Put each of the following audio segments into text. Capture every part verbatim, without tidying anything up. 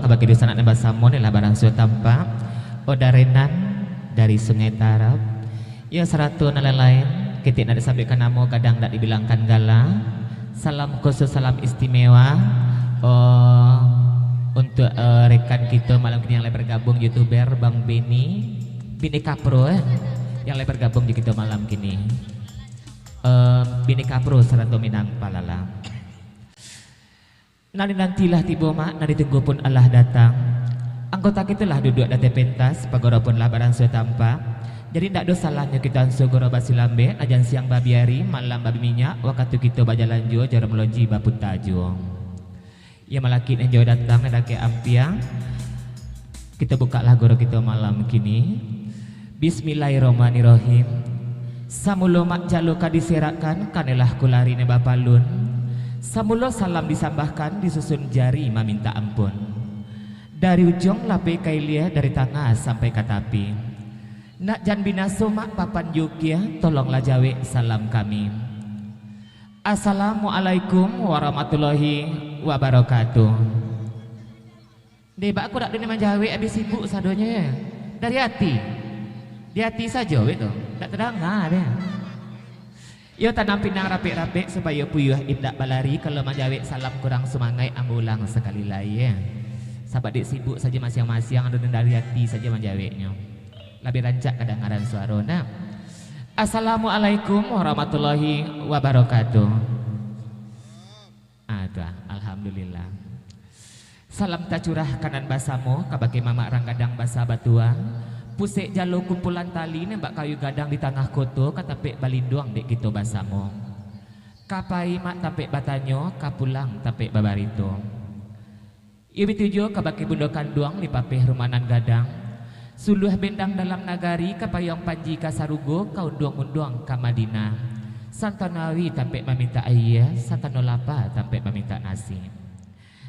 Bagi dunsanak nan basamo ni lah baransua tampak. Oda Renan dari Sungai Tarab. Iyo, sarato nan lain-lain, ketek nak disabuikkan namo, gadang dak dibilangkan gala. Salam khusus, salam istimewa, oh, untuk, eh, rekan kito malam kini yang lai bergabung, youtuber Bang Beni, Bini Kapro, eh, yang lai bergabung di kito malam kini. Eh, Bini Kapro sarato Minang Palala. Nan dinanti lah tibo, Mak, nan ditunggu pun alah datang. Anggota kito lah duduak di ateh pentas, pagoro pun lah baransua tampak. Jadi, ndak ado salahnyo kito ansua goro basilambek, najan siang babiari, malam babiminyak, wakatu kito bajalan juo, jarum lonji baputa juo. Iyo, malakik nan jauah datang, nan dakek ampiang. Kito bukaklah goro kito malam kini. Bismillahirrahmanirrahim. Samulo mak jalo ka diserakkan, kanelah kulari ne bapalun. Samulo salam disambahkan, disusun jari mamintak ampun. Dari ujuang lapeh ka ilia, dari tangah sampai ka tapi. Nak jan binaso mak papan jukia, tolonglah jawek salam kami. Assalamualaikum warahmatullahi wabarakatuh. Deh, bak aku dak ado ni manjawek, abih sibuk sadonyo, yo. Dari ati. Di ati sajo, batua. Dak tadanga, deh. Yo, tanam pinang rapek-rapek, supayo puyuah indak balari, kalau manjawek salam kurang sumangaik, ambo ulang sakali lai, yo. Sabab dek sibuk sajo masiang-masiang, ado nan dari ati sajo manjaweknyo. Labiah rancak kadangaran suaro, nah. Assalamualaikum warahmatullahi wabarakatuh. Ah, tu ah, alhamdulillah. Salam tacurah ka nan basamo, kabake mamak rang gadang basa batua. Pusek jalo kumpulan tali, nembak kayu gadang di tangah koto, ka tampek balinduang dek kito basamo. Ka pai mak tampek batanyo, ka pulang tampek babarito. Iyo bitujuah kabake bundo kanduang di papeh rumah nan gadang. Suluah bendang dalam nagari, ka payuang panji ka sarugo, ka unduang-unduang ka Madinah. Santanawi tampek mamintak ayie, santano lapa tampek mamintak nasi.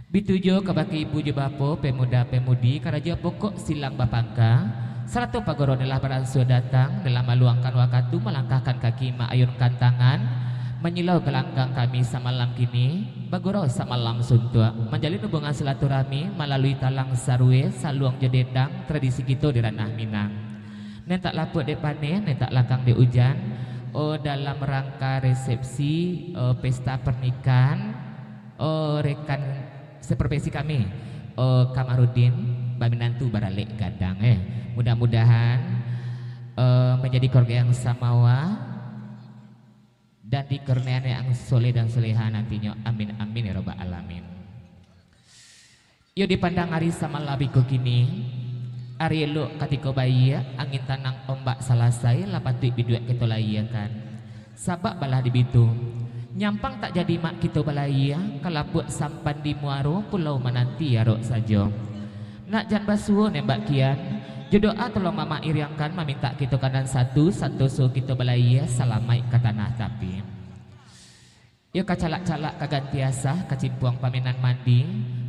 Bitujuah kabake ibu jo bapo, pemuda-pemudi, karajo pokok silang bapangka, sarato pagoro nan lah baransua datang, nan lah maluangkan wakatu, malangkahkan kaki, maayunkan tangan, manyilau galanggang kami samalam kini, bagurau samalam suntuak, manjalin hubungan silaturahmi malalui talang sarue, saluang jo dendang, tradisi kito di ranah Minang. Nan tak lapuak dek paneh, nan tak lakang dek ujan, oh, dalam rangka resepsi, oh, pesta pernikahan, oh, rekan seprofesi kami, oh, Kamarudin, baminantu baralek gadang, eh. Mudah-mudahan, eh, manjadi keluarga yang samawa dan dikaruniai anak yang soleh dan soleha nantinyo. Amin, amin, ya rabbal alamin. Yo, dipandang ari samalam iko kini, ari elok katiko bayie, angin tanang ombak salasai, lah patuik biduak kito layiakan. Sabab balah di bitu, nyampang tak jadi mak kito balayie, ka lapuak sampan di muaro, pulau mananti arok sajo. Nak jan basuo nembak kian, jo doa tolong mamak iriangkan, mamintak kito ka nan satu, santoso kito balayie, salamaik ka tanah tapi. Iyo, kacalak-calak ka ganti asah, kacimpuang pamenan mandi,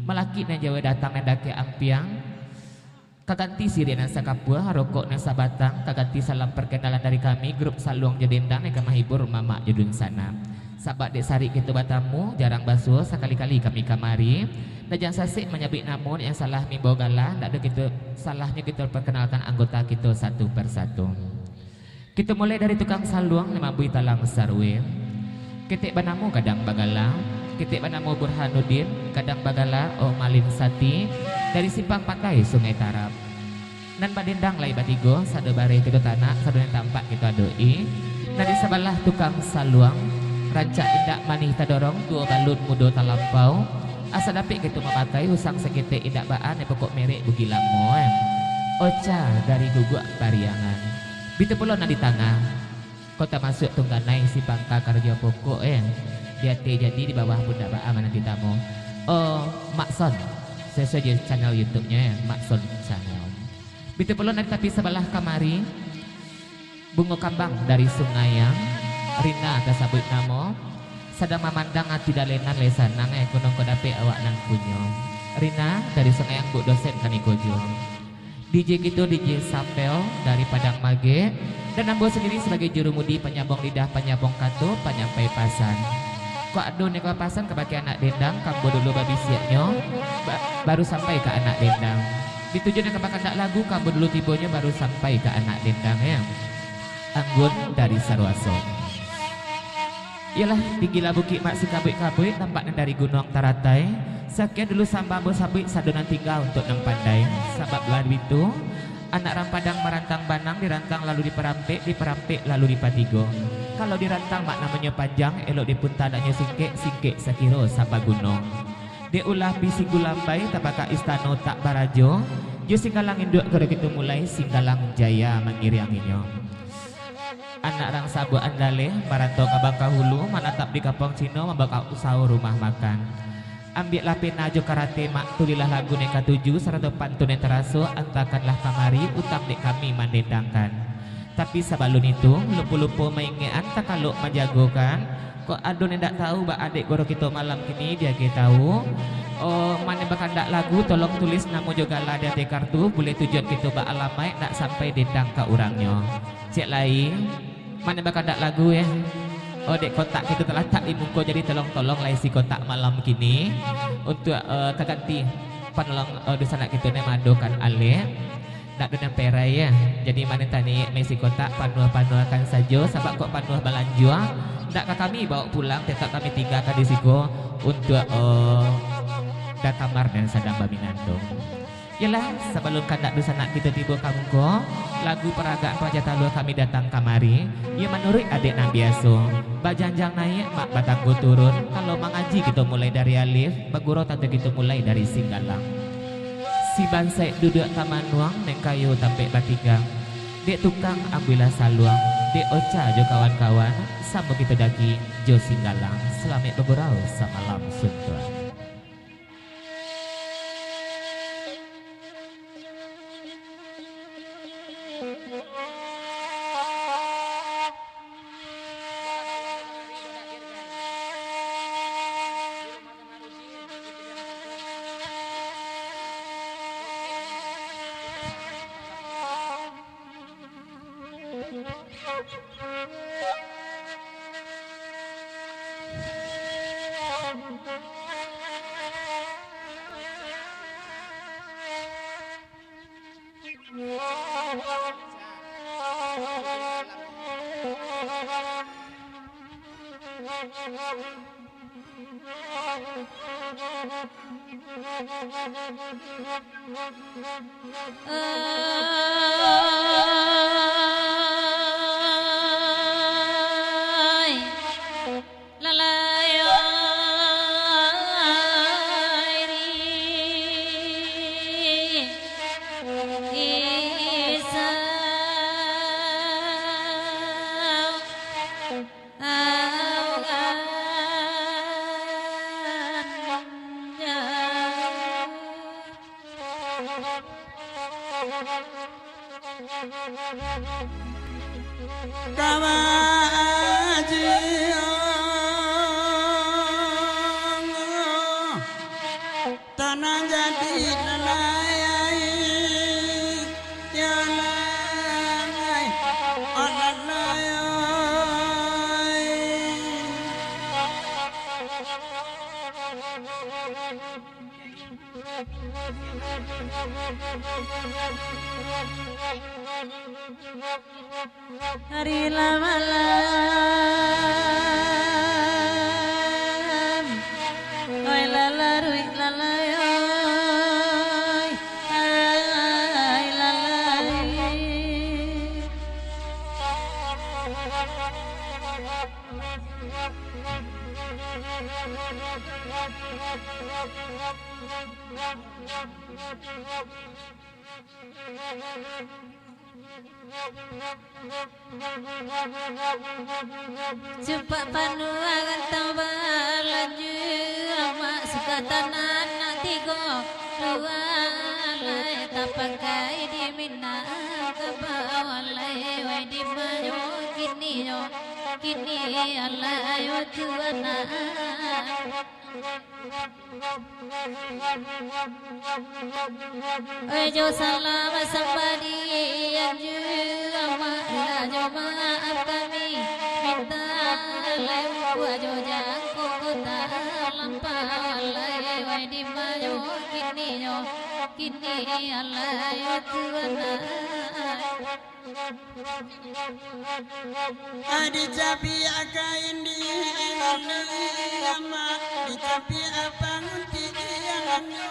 malakik nan jauah datang nan dakek ampiang, ka ganti siriah nan sakapua, rokok nan sabatang, ka ganti salam perkenalan dari kami, grup saluang jo dendang nan ka mahibur mamak jo dunsanak. Sabab dek sarik kito batamu, jarang basuo, sakali-kali kami kamari. Ndak jan sasek manyabuik namo, ndak jan salah mimbao gala, ndak ado kito salahnyo kito perkenalkan anggota kito satu persatu. Kito mulai dari tukang saluang nan mambuih talang sarue. Ketek banamo Gadang Bagala, ketek banamo Burhanuddin, Gadang Bagala, oh, Malin Sati, dari Simpang Patai, Sungai Tarab. Nan badendang lai batigo, sado bareh kito tanak, sado nan tampak kito adok-i. Nan di sabalah tukang saluang, rancak indak manih tadorong, tuo balun mudo talampau. Asa dapek kito mamakai, usang saketek indak baa, nan pokok merek Bugilamo, eh. Ocha dari Guguak Pariangan. Bitu pulo nan di tangah, kota masuak tungganai si pangka karajo pokok, eh. Di ateh jadi, di bawah pun dak baa mananti tamu. Oh, Mak Son, sasuai jo channel YouTube-nyo, eh, Mak Son Channel. Bitu pulo nan di tapi sabalah kamari, Bungo Kambang dari Sungaiang, Rina tasabuik namo, sadang mamandang ati dalenan lai sanang, eh, kunong ko dapek awak nan punyo. Rina dari Sungaiang, Buk Dosen kaniko juo. D J kito, D J Sapel dari Padang Magek, dan ambo sandiri sabagai jurumudi, panyambung lidah, panyambung kato, panyampai pasan. Kok ado nan ka pasan kabake anak dendang, kambo dulu babisiaknyo, ba-, baru sampai ka anak dendang. Dituju nan ka bakandak lagu, kambo dulu tibonyo, baru sampai ka anak dendang, yo. Anggun dari Saruaso. Iyolah, tinggilah bukik mak sikabuik-kabuik, tampak nan dari gunuang taratai. Sakian dulu sambah ambo sabuik, sado nan tingga untuak nan pandai. Sabab lah bitu, anak rang Padang marantang banang, dirantang lalu diparampek, diparampek lalu dipatigo. Kalau dirantang mak namonyo panjang, elok dipunta adaknyo singkek, singkek sakiro sapaguno. Dek ulah bisi gulambai, tabakak istano tak barajo, jo Singgalang induak garo kito mulai, Singgalang jaya mangirianginyo. Anak rang sabuak andaleh, marantau ka Bangkahulu, manatap di kampuang Cino, mambukak usaho rumah makan. Ambiaklah pena jo karate, mak, tulilah lagu nan katuju, sarato pantun nan taraso, antakanlah kamari, utang dek kami mandendangkan. Tapi sabalun itu, lupo-lupo maingekan, takalok manjagokan, kok ado nan indak tahu, baa dek guru kito malam kini, diagiah tahu. Oh, ma nan bakandak lagu, tolong tulis namo jo gala di ateh kartu, buliah tujuan kito ba alamaik, nak sampai dendang ka urangnyo. Ciek lai, ma nan bakandak lagu, eh. Oh, dek kotak kito talatak di muko, jadi tolong-tolonglah isi kotak malam kini untuak, eh, ka ganti panolong, eh, dunsanak kito nan maadokan alek. Ndak ado nan perai, eh. Jadi, ma nan taniaik maisi kotak, panuah-panuahkan sajo, sabab kok panuah balanjuang, ndak ka kami bawok pulang, tetap kami tinggakan di siko untuak, eh, dakamar nan sadang baminantu. Yolah, sabalun kandak dunsanak kito tibo ka muko, lagu paragakan Rajo Talua kami datang kamari, iyo manuruik adat nan biaso. Bajanjang naiak, mak batanggo turun, kalau mangaji kito mulai dari alif, bagurau tantu kito mulai dari Singgalang. Si Bansaik duduak tamanuang, nan kayo tampek batinggang. Dek tukang ambilah saluang, dek Ocha jo kawan-kawan, samo kito daki jo Singgalang. Salamaik bagurau, samalam suntuang. Ai, lalai, ai, ri, isa. Tanah jadi lalai, ya lalai, oh lalai, oi. Hari lah malam, oi lah laruik lalai, oi, ai lalai. Cupak panuah rantau balanjua, mak suka tanah anak tigo dua lai, tapakai di Minangkabau lai, wai di mayo kini yo, kini alai waktu anak. Oi, jo salam sambah di anjuang, mak lah jo maaf kami minta, lai buah jo jangkung. talampau alai, wai di ma nyo kininyo, kini alai, oh Tuhan ai. Dicapiak kain di ilili, Amak, dicapiak pangunti di angannyo.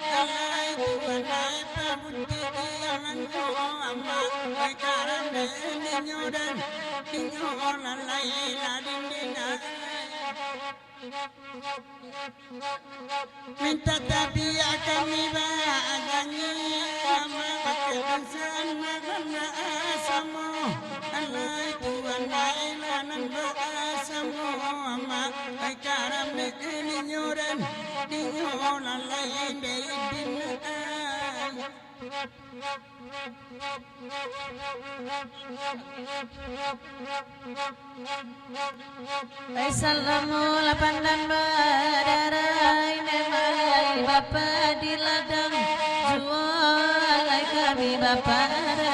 Alai Tuhan ai, pangunti di angannyo, Amak, ai karame ninyo den, inyo lalai lah dindin ai. Mintak tapiak kami bajanji, Amak, pakai dansa nan samo. Alai Tuhan ai, lah nan basamo, Amak, ai karame ninyo den, inyo lalai dek idin ai. Ai salamo lah pandan badarai, memang alai bapa di ladang juo, alai kami bapa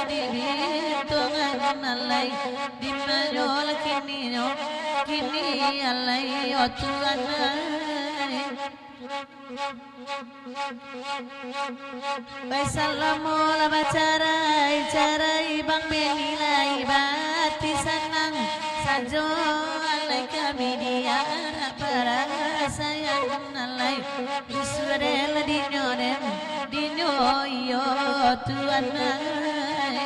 di bintongan alai, di ma nyo lah kininyo, kini alai, oh Tuhan ai. Bai salamo lah bacarai-carai, Bang Beni lai bati sanang sajo, alai kami di arak parasaian alai, disuruah dek lah dinyo den, dinyo iyo Tuhan ai.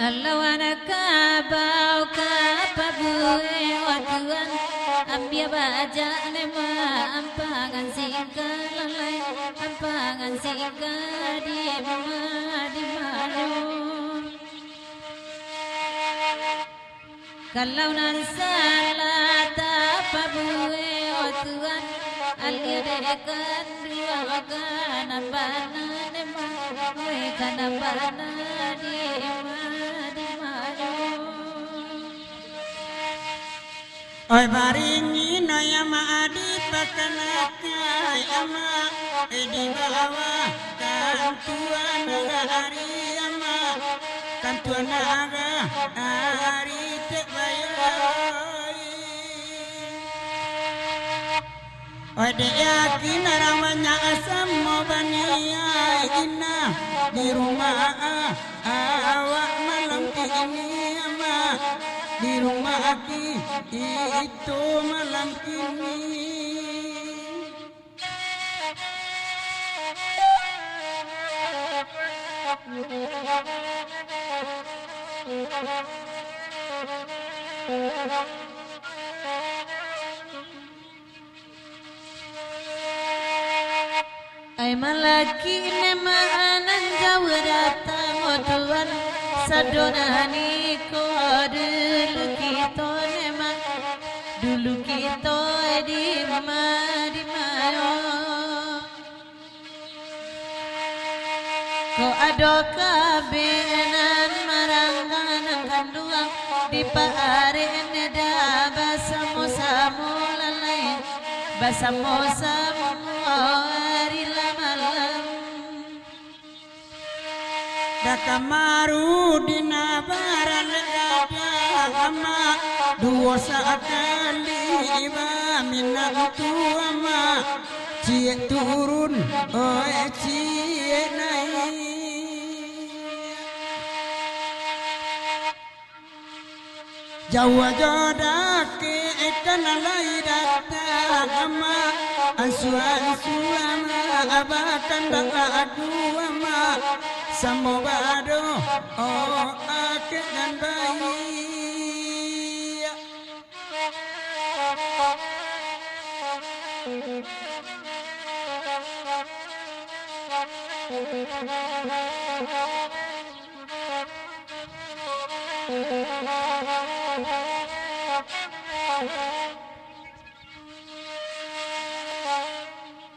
Alau anak kabau ka pabuek, wah Tuhan, ambia bajak ne ma, ampangan singka lalai, ampangan singka di ma, di ma nyo. Kalau nan salah tapabuek, oh Tuhan, alia dek kanduang ka nan bana, dek ma, weh, ka nan bana, di ma, di ma nyo. Oi, baringin, oi, Amak, dipakanakan, Amak, eh, di bawah kantuan ari, Amak, kantuan ari tek bayoi. Oi, dek yakin urang banyak samo baniai inah di rumah, ah, awak malam kini, Amak, di rumah aki itu malam kini. Ai malaki memang nan jauah datang, oh Tuhan, sadonyo niko dulu kito memang, dulu kito di ma, di ma yo. Kok ado kabeh nan marangga nan kanduang, dipaarek ne dah basamo-samo lalai, basamo-samo ari lah malam. Dah kamaru di nabaran ada, Amak, duo sakali baminantu, Amak. Ciek turun, oi, ciek naiak. Jauah jo dakek, ikan alai datang, Amak. Ansua-ansua, Amak, abakan bak aku, Amak. Samo bado, oh, akek nan baiak.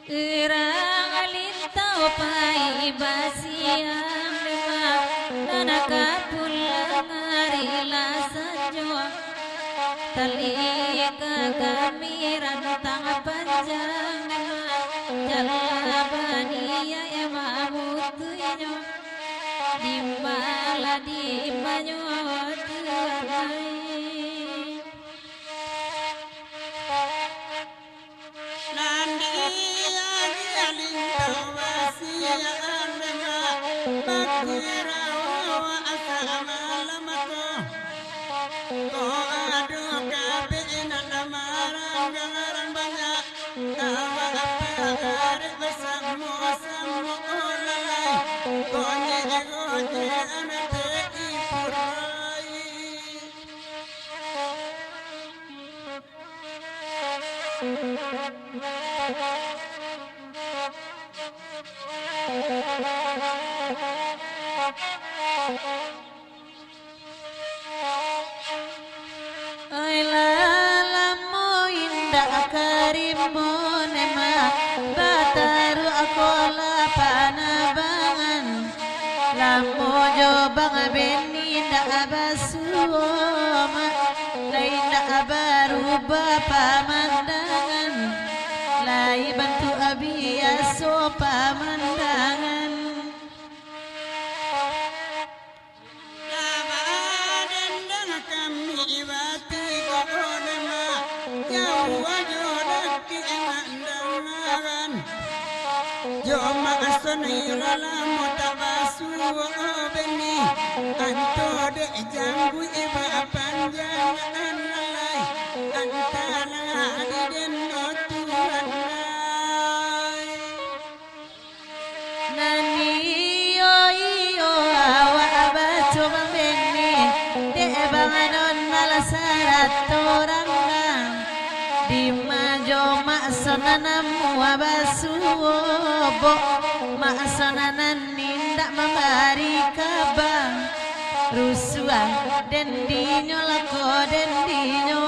Urang lintau pai basiang, nan ka pulang ari lah sanjo. Tali ka kami rantang panjang, jalan baniaik mamutuihnyo. Di imanyo tuanai. Nan di agiah lintau basiaan danga, bakirau asa malam ko. Ko ado kabek nan maranggang banyak. Awak pagarek basamo-samo lalai, gonyek-gonyek anak teh ipurai. Ai lah lamo indak karimo ne mak, bataruak ko lah panabangan. Lamo jo Bang Beni indak basuo mak, lai indak barubah pamandangan, lai bantuak biaso pamandangan. Lah badendang kami batiko dema, jauah jo dakek mandangaran. Jo maksud iro lamo tabasuo beni, anto dek jangguik bapanjangan lalai, antara di den no Tuhan ai. Nan iyo-iyo awak baco mambeni, dek bang anon malah sarato ranggang. Dima jo mak sonan namuah basuo bok, mak sonan nan indak mambari kaba, rusuah den dinyo lako den dinyo.